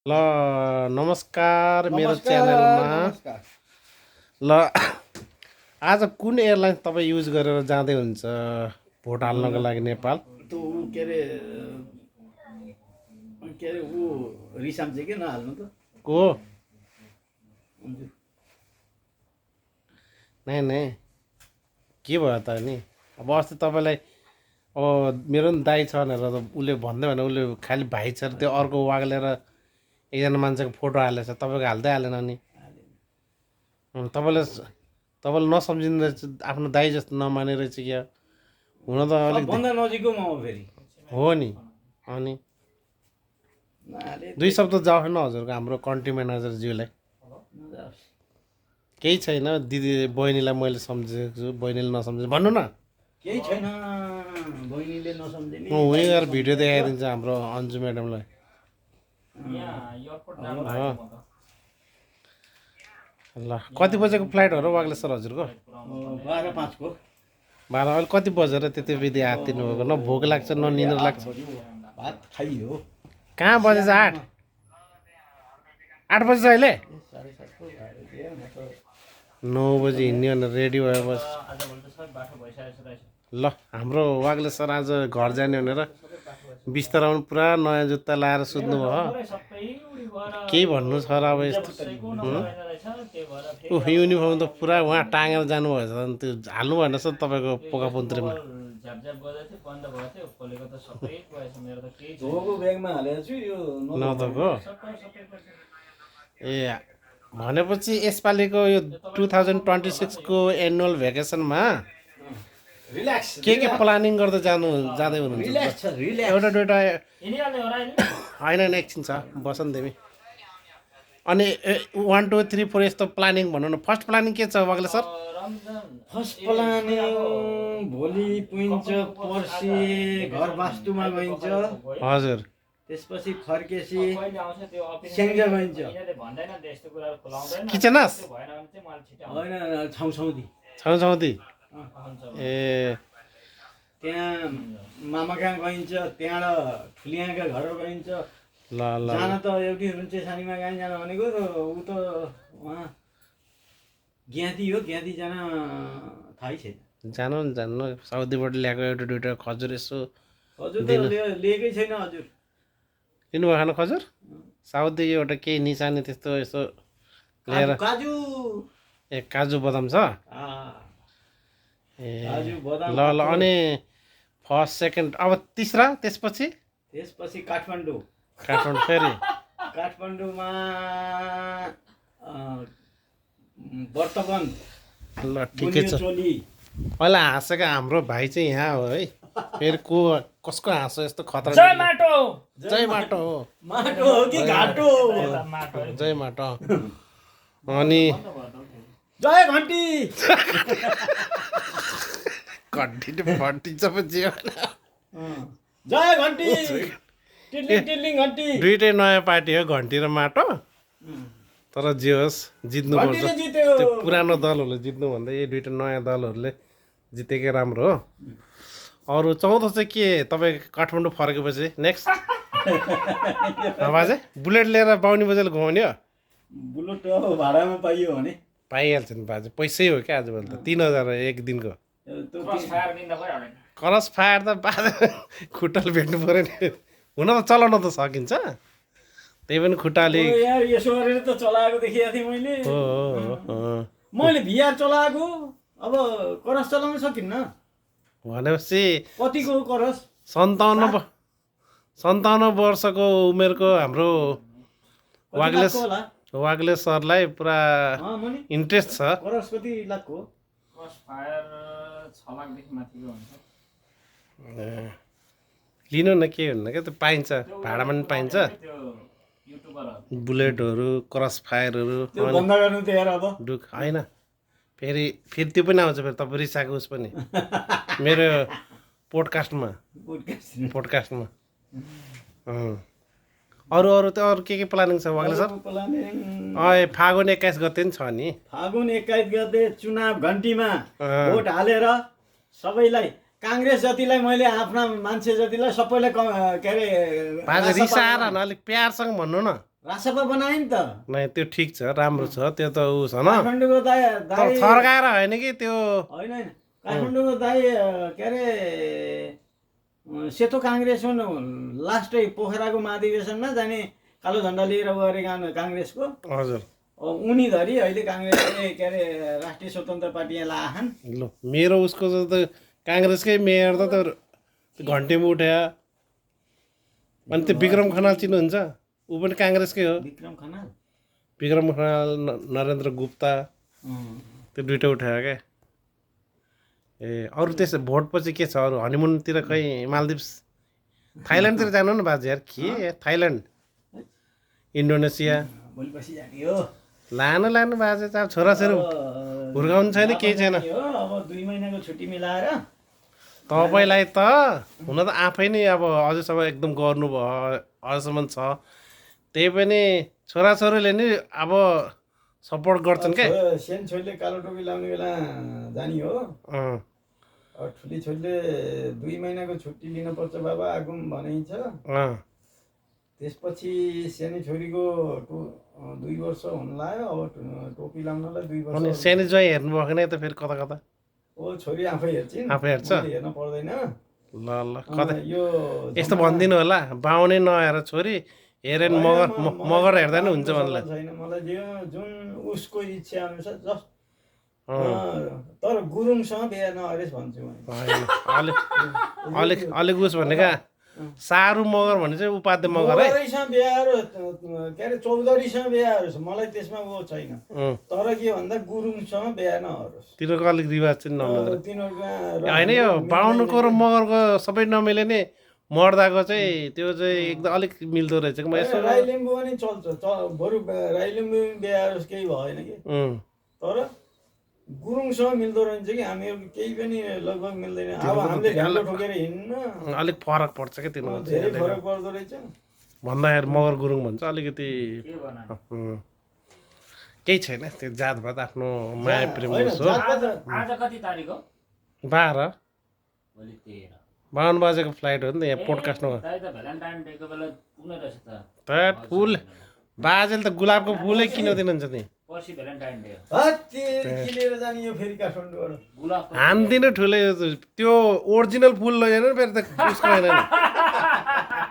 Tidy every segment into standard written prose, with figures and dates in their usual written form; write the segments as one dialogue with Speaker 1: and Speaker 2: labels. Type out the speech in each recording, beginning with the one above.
Speaker 1: ल नमस्कार मेरो
Speaker 2: नमस्कार
Speaker 1: च्यानलमा।
Speaker 2: नमस्कार।
Speaker 1: ल आज कुन एयरलाइन्स तपाईँ युज गरेर जाँदै हुन्छ भोट हाल्नको लागि नेपाल?
Speaker 2: त्यो ऊ के अरे ऊ रिसाम चाहिँ के नहाल्नु त
Speaker 1: को
Speaker 2: हुन्छ।
Speaker 1: नै नै के भयो त नि? अब अस्ति तपाईँलाई अब मेरो पनि दाइ छ भनेर त उसले भन्दै भने उसले खालि भाइ छ त्यो अर्को वाग्लेर एकजना मान्छेको फोटो हालेछ, तपाईँको हाल्दै हालेन नि? तपाईँले नसम्झिँदो रहेछ, आफ्नो दाइ जस्तो नमाने रहेछ क्या। हुन त अलिक
Speaker 2: सबभन्दा नजिकको म हो फेरि
Speaker 1: हो नि। अनि
Speaker 2: नहाले
Speaker 1: दुई शब्द जाओस् न हजुरको हाम्रो कन्ट्री म्यानेजरज्यूलाई।
Speaker 2: नजाओस्।
Speaker 1: केही छैन, दिदी बहिनीलाई मैले सम्झेको छु, बहिनीले नसम्झे भन्नु न।
Speaker 2: केही छैन, बहिनीले नसम्झिने
Speaker 1: म उहीँ गएर भिडियो देखाइदिन्छु हाम्रो अन्जु म्याडमलाई। ल कति बजेको फ्लाइट हो र वाग्ले सर हजुरको?
Speaker 2: 12:05 को
Speaker 1: 12। अहिले कति बजेर त्यति विधि हात्तिनु भएको? न भोक लाग्छ न निन्द्रा लाग्छ।
Speaker 2: भात खाइयो।
Speaker 1: कहाँ बजेछ? 8 बजेछ अहिले?
Speaker 2: 7:30 को भाडा दियो म त
Speaker 1: 9 बजी हिँड्ने भनेर रेडी भएपछि ल हाम्रो वाग्ले सर आज घर जाने भनेर बिस्तरामा पुरा नयाँ जुत्ता लाएर सुत्नु भयो। केही भन्नु छ र अब यस्तो युनिफर्म त पुरा उहाँ टाँगेर जानुभएछ अनि त्यो हाल्नु भएन सर तपाईँको पोकापुन्त्रीमा।
Speaker 2: धोको ब्यागमा हालेको छु यो
Speaker 1: नदको ए भनेपछि यसपालिको यो 2026 को एनुअल भेकेसनमा
Speaker 2: रिल्याक्स
Speaker 1: के प्लानिङ गर्दै जाँदै हुनुहुन्छ?
Speaker 2: रिल्याक्स छ रिल्याक्स।
Speaker 1: एउटा दुइटा होइन एकछिन छ बसन देवी। अनि 1 2 3 4 यस्तो प्लानिङ भन्नु न। फर्स्ट प्लानिङ के छ वाग्ले सर?
Speaker 2: फर्स्ट प्लानिङ भोलि पुइन्छ, पर्सि घर वास्तुमा गइन्छ,
Speaker 1: हजुर।
Speaker 2: त्यसपछि फर्केसी स्याङ्जा गइन्छ।
Speaker 1: किचनस
Speaker 2: होइन छौछौदी
Speaker 1: छौछौदी ए
Speaker 2: त्यहाँ मामा कहाँ गइन्छ, त्यहाँबाट ठुलियाका घर गइन्छ।
Speaker 1: ल ल
Speaker 2: जान त एउटी रुन्चे सानीमा कहाँ जान भनेको ऊ त उहाँ ज्ञाति हो, ज्ञाति जान थाहै छैन।
Speaker 1: जानु नि जानु साउदीबाट ल्याएको एउटा दुइटा खजुर यसो
Speaker 2: हजुर त लिएकै छैन हजुर।
Speaker 1: लिनुभयो खानु खजुर? साउदी एउटा केही निशानी त्यस्तो यसो लिएर।
Speaker 2: काजु
Speaker 1: ए काजु बदाम छ ए
Speaker 2: काजु बदाम।
Speaker 1: ल ल अनि फर्स्ट सेकेन्ड अब तिस्रा त्यसपछि
Speaker 2: त्यसपछि काठमाडौँ
Speaker 1: फेरि
Speaker 2: काठमाडौँमा वर्तमान
Speaker 1: ल ठिकै छ।
Speaker 2: चोली
Speaker 1: पहिला हाँसेको हाम्रो भाइ चाहिँ यहाँ हो है। फेरि कसको हाँसो यस्तो खतरा?
Speaker 3: जय माटो
Speaker 1: हो।
Speaker 2: माटो हो कि घाटो?
Speaker 1: जय माटो। अनि
Speaker 2: जय घन्टी
Speaker 1: घन्टी सबै जे
Speaker 2: जय घन्टी टिल्लिङ टिल्लिङ घन्टी।
Speaker 1: दुइटै नयाँ पार्टी हो घन्टी र माटो। तर जे होस् जित्नुपर्छ।
Speaker 2: घन्टीले जित्यो।
Speaker 1: त्यो पुरानो दलहरूले जित्नु भन्दा यी दुइटा नयाँ दलहरूले जितेकै राम्रो हो। अरू 14 चाहिँ के तपाईँ काठमाडौँ फर्केपछि नेक्स्ट बाजे बुलेट लिएर बाहुनी बजारले घुमाउने हो?
Speaker 2: बुलेट भाडामा पाइयो भने
Speaker 1: पाइहाल्छ नि बाजे, पैसै हो क्या आजभोलि त। 3000 एक दिनको। क्रस फायर त बाजे खुट्टाले भेट्नु पऱ्यो नि। हुन त चलाउन त सकिन्छ, त्यही पनि खुट्टाले
Speaker 2: यार यसो गरेर त चलाएको देखेको थिएँ मैले। मैले भिआर चलाएको, अब करस चलाउन सकिन्न
Speaker 1: भनेपछि
Speaker 2: कतिको करस?
Speaker 1: 57 वर्षको उमेरको हाम्रो
Speaker 2: होला
Speaker 1: वाग्ले सरलाई पुरा इन्ट्रेस्ट छ।
Speaker 2: करस कति लाखको?
Speaker 1: लिनु न के हुन्न क्या, त्यो पाइन्छ भाडामा पनि पाइन्छ। बुलेटहरू क्रस फायरहरू
Speaker 2: बन्द गर्नु त यार अब
Speaker 1: दुख होइन। फेरि त्यो पनि आउँछ फेरि तपाईँ रिसाएको उस पनि मेरो पोडकास्टमा अरू त अरू के प्लानिङ छ वाग्ले सर? फागुन 21 गते नि छ नि।
Speaker 2: फागुन 21 गते चुनाव घन्टीमा भोट हालेर सबैलाई, काङ्ग्रेस जतिलाई मैले आफ्ना मान्छे जतिलाई सबैलाई के अरे
Speaker 1: रिसाएर न अलिक प्यारसँग भन्नु न।
Speaker 2: रासपा बनायो नि त
Speaker 1: नै त्यो ठिक छ राम्रो छ त्यो त ऊ छ न
Speaker 2: काठमाडौँको दाइ
Speaker 1: तर थर्काएर होइन कि त्यो
Speaker 2: होइन होइन काठमाडौँको दाइ के अरे सेतो काङ्ग्रेस लास्टै पोखराको महाधिवेशनमा जाने कालो झन्डा लिएर गरेका काङ्ग्रेसको
Speaker 1: हजुर
Speaker 2: उनी धरि अहिले काङ्ग्रेसले के अरे राष्ट्रिय स्वतन्त्र पार्टी यहाँ लाहन
Speaker 1: ल मेरो उसको त काङ्ग्रेसकै मेयर त घन्टीमा उठ्या अनि त्यो विक्रम खनाल चिन्नुहुन्छ ऊ पनि काङ्ग्रेसकै हो
Speaker 2: विक्रम खनाल
Speaker 1: विक्रम खनाल नरेन्द्र गुप्ता त्यो दुइटा उठायो क्या ए अरू त्यसो भोटपछि के छ अरू हनिमुनतिर खै मालदिप्स थाइल्यान्डतिर जानु न बाजे यार के थाइल्यान्ड इन्डोनेसिया
Speaker 2: भोलि पछि जाने हो
Speaker 1: लानु बाजे त छोराछोरी हुर्काउनु छैन केही छैन
Speaker 2: अब 2 महिनाको छुट्टी मिलाएर
Speaker 1: तपाईँलाई त हुन त आफै नै अब अझैसम्म एकदम गर्नुभयो अझसम्म छ त्यही पनि छोराछोरीले नि अब सपोर्ट गर्छन् क्या
Speaker 2: सानो छोरीले कालो टोपी लाउने बेला जाने हो ठुली छोरीले 2 महिनाको छुट्टी लिनुपर्छ बाबा आगुम भनिन्छ त्यसपछि सानो छोरीको 2 वर्ष हुन लाग्यो अब टोपी लाउनलाई 2 वर्ष
Speaker 1: अनि सानो ज्वाइँ हेर्नु भएको नै त फेरि कता कता
Speaker 2: ओ छोरी आफै हेर्छिन्
Speaker 1: आफै हेर्छ
Speaker 2: हेर्न पर्दैन
Speaker 1: ल कता
Speaker 2: यो
Speaker 1: यस्तो भनिदिनु होला बाहुनै नहेर छोरी हेरेन मगर हेर्दा नि हुन्छ भन्ला
Speaker 2: छैन मलाई जुन उसको इच्छा अनुसार जस्ट तर गुरुङसँग बिहा नगरेस् भन्छु
Speaker 1: अलिक उस भनेका सारू मगर भने चाहिँ उपाध्य मगर है
Speaker 2: मगरैसँग बिहाहरू के अरे चौधरीसँग बिहाहरू छ मलाई त्यसमा ऊ छैन तर के भन्दा गुरुङसँग बिहा नगरोस्
Speaker 1: तिनीहरूको अलिक रिवाज चाहिँ नमिल्दो
Speaker 2: तिनीहरूको
Speaker 1: होइन यो बाहुनको र मगरको सबै नमिले नि मर्दाको चाहिँ त्यो चाहिँ एकदम अलिक मिल्दो रहेछ कि म यसो
Speaker 2: राई लिम्बू पनि चल्छ बरु राई लिम्बू बिहाहरू केही भएन कि तर गुरुङसँग मिल्दो रहन्छ कि हामीहरू केही पनि लगभग मिल्दैन अब हामीले ढ्यालो ठोकेर हिँड्न
Speaker 1: अलिक फरक पर्छ क्या तिनीहरू
Speaker 2: धेरै फरक पर्दो रहेछ
Speaker 1: भन्दाखेरि मगर गुरुङ भन्छ अलिकति केही छैन त्यो जातभात आफ्नो माया प्रेम हो
Speaker 3: आज कति तारिक हो
Speaker 1: 12
Speaker 3: भोलि
Speaker 1: 52 बजेको फ्लाइट हो नि त यहाँ पोडकास्टमा
Speaker 3: भ्यालेन्टाइन डेको बेला पुग्ने रहेछ
Speaker 1: त फुल बाजेले त गुलाबको फुलै किन दिनुहुन्छ नि
Speaker 3: पर्सि भ्यालेन्टाइन डे
Speaker 2: लिएर जाने यो फेरि काठमाडौँबाट
Speaker 3: गुलाबको
Speaker 1: हान्दिनँ ठुलै त्यो ओरिजिनल फुल लगेन नि फेरि त उसको होइन नि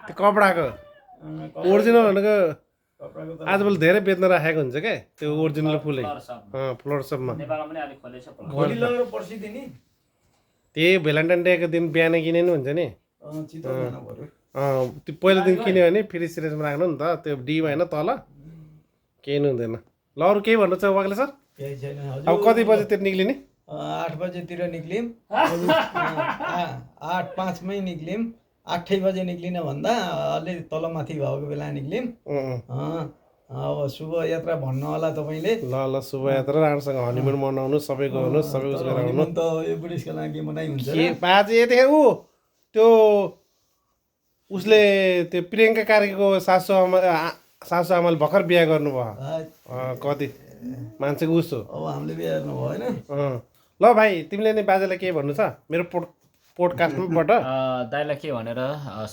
Speaker 1: त्यो कपडाको ओरिजिनल भनेको आजभोलि धेरै बेच्न राखेको हुन्छ क्या त्यो ओरिजिनल फुलै फ्लोर सपमा
Speaker 3: नेपालमा पनि अलिक खोलेछ
Speaker 2: भोलि लगेर पर्सि दिने
Speaker 1: त्यही भ्यालेन्टाइन डेको दिन बिहानै किने नि हुन्छ नि
Speaker 2: चित्त जानु पर्यो
Speaker 1: त्यो पहिलो दिन किन्यो भने फेरि सिरिजमा राख्नु नि त त्यो डीमा होइन तल केही नि हुँदैन ल अरू केही भन्नु छ वाग्ले सर
Speaker 2: केही छैन
Speaker 1: अब कति बजीतिर निक्लिने
Speaker 2: 8 बजेतिर निक्ल्यौँ 8:05मै निक्ल्यौँ 8 बजे निक्लिन भन्दा अलि तलमाथि भएको बेला निक्ल्यौँ अब शुभ यात्रा भन्नु होला तपाईँले
Speaker 1: ल शुभयात्रा राम्रोसँग हनिमुन मनाउनु सबै गर्नुहोस् सबै उस गरेर आउनु
Speaker 2: त यो बुढिसको लागि मनाइ हुन्छ
Speaker 1: के बाजे यतिखेर ऊ त्यो उसले त्यो प्रियङ्का कार्कीको सासु आमाले भर्खर बिहा गर्नुभयो कति मान्छेको उस हो
Speaker 2: अब हामीले बिहा गर्नु भएन
Speaker 1: ल भाइ तिमीले नै बाजेलाई के भन्नु छ मेरो पोडकास्टबाट
Speaker 3: दाइलाई के भनेर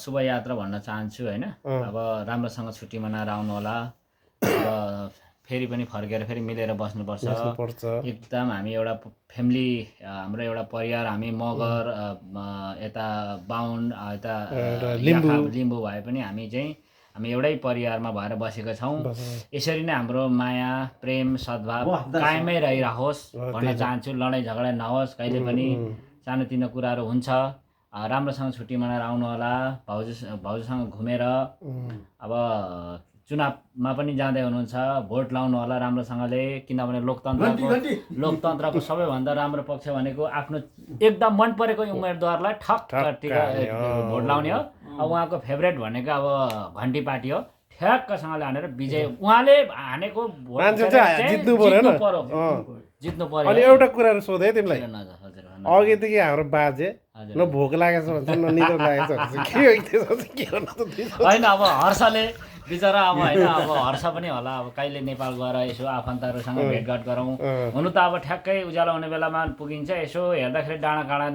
Speaker 3: शुभ यात्रा भन्न चाहन्छु होइन अब राम्रोसँग छुट्टी मनाएर आउनु होला अब फेरि पनि फर्केर फेरि मिलेर बस्नुपर्छ एकदम हामी एउटा फ्यामिली हाम्रो एउटा परिवार हामी मगर यता बाहुन यता लिम्बू भए पनि हामी एउटै परिवारमा भएर बसेका छौँ यसरी नै हाम्रो माया प्रेम सद्भाव कायमै रहिरहोस् भन्न चाहन्छु लडाइँ झगडा नहोस् कहिले पनि सानोतिनो कुराहरू हुन्छ राम्रोसँग छुट्टी मनाएर आउनु होला भाउजूसँग घुमेर अब चुनावमा पनि जाँदै हुनुहुन्छ भोट लाउनु होला राम्रोसँगले किनभने लोकतन्त्रको सबैभन्दा राम्रो पक्ष भनेको आफ्नो एकदम मन परेको उम्मेदवारलाई ठक्क भोट लाउने हो अब उहाँको फेभरेट भनेको अब घन्टी पार्टी हो ठ्याक्कसँगले हानेर विजय उहाँले हानेको जित्नु पर्यो
Speaker 1: अनि एउटा कुरा सोधेँ तिमीलाई अघिदेखि हाम्रो बाजे न भोक लागेको छ भन्छ न निदो लागेको छ
Speaker 3: होइन अब हर्षले बिचरा अब होइन अब हर्ष पनि होला अब कहिले नेपाल गएर यसो आफन्तहरूसँग भेटघाट गरौँ हुनु त अब ठ्याक्कै उज्यालो हुने बेलामा पुगिन्छ यसो हेर्दाखेरि डाँडा काँडा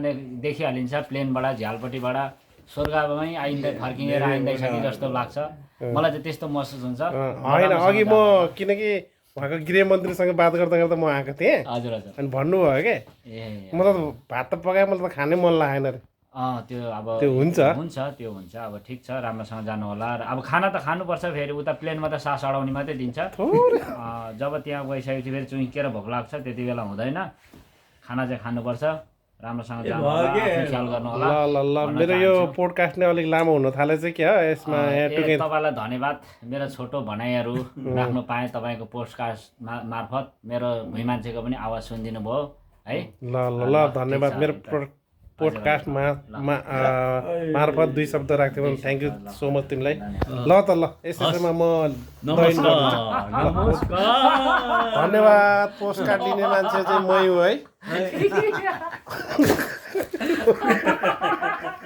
Speaker 3: देखिहालिन्छ प्लेनबाट झ्यालपट्टिबाट स्वर्गमै आइँदै फर्किएर आइँदैछ कि जस्तो लाग्छ मलाई चाहिँ त्यस्तो महसुस हुन्छ
Speaker 1: होइन अघि म किनकि उहाँको गृहमन्त्रीसँग बात गर्दा गर्दा म आएको थिएँ
Speaker 3: हजुर हजुर
Speaker 1: अनि भन्नुभयो क्या
Speaker 3: ए
Speaker 1: म त भात त पकाएँ मलाई त खानै मन लागेन रे
Speaker 3: त्यो अब
Speaker 1: त्यो हुन्छ
Speaker 3: त्यो हुन्छ अब ठिक छ राम्रोसँग जानु होला र अब खाना त खानुपर्छ फेरि उता प्लेनमा त सास अडाउने मात्रै दिन्छ जब त्यहाँ गइसकेपछि फेरि चुइकेर भोक लाग्छ त्यति बेला हुँदैन खाना चाहिँ खानुपर्छ राम्रोसँग जानु होला आफ्नो ख्याल गर्नु होला
Speaker 1: ल ल ल मेरो यो पोडकास्ट नै अलिक लामो हुन थालेछ क्या यसमा
Speaker 3: तपाईँलाई धन्यवाद मेरो छोटो भनाइहरू राख्नु पाएँ तपाईँको पोडकास्ट मार्फत मेरो भुइँ मान्छेको पनि आवाज सुनिदिनु भयो है
Speaker 1: ल ल ल धन्यवाद मेरो पोडकास्टमा मार्फत 2 शब्द राख्थ्यो भने थ्याङ्क यू सो मच तिमीलाई ल त ल यसैमा म धन्यवाद पोस्टकार्ड लिने मान्छे चाहिँ मै हो है